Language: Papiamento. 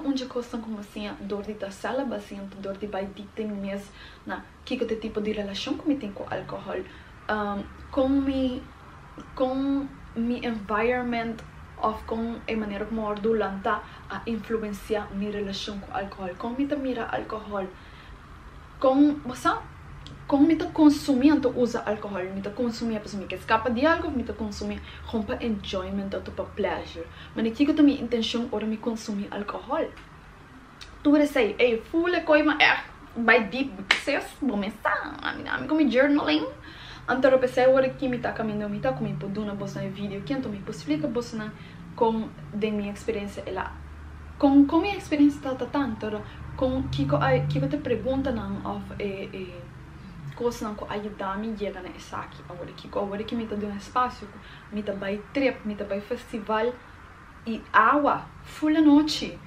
Un di e kosnan ku mi a siña dor di ta celibacy anto dor di bai deep den mi mes na kiko ta e tipo di relashon ku mi tin ku alkohòl, kon mi kon mi environment òf kon e manera ku mi a wòrdu lantá a influensiá mi relashon ku alkohòl, kon mi ta mira alkohòl, kon bo sa kon mi ta konsumí anto usa alkohòl, mi ta konsumí pasobra mi ke skapa di algu òf mi ta konsumí gewoon pa enjoyment òf pa pleasure. Mane kiko ta mi intenshon ora mi konsumí alkohòl? Tur esei, ey, ful e koi ma ègt bai deep sis, bo mes sa, ami ami ku mi journaling. Anto p'esei ora ki mi ta kaminda mi ta ku mi por duna bosnan e video aki, anto mi por splika bosnan kon den mi eksperensia el a, kon kon mi eksperensia tabata ta, anto kon kiko a kiko ta e preguntanan òf e e kosnan ku a yuda mi yega na esaki awor aki, ku awor aki mi ta den un espasio ku. Mi ta bai trip, mi ta bai festival y awa, full anochi.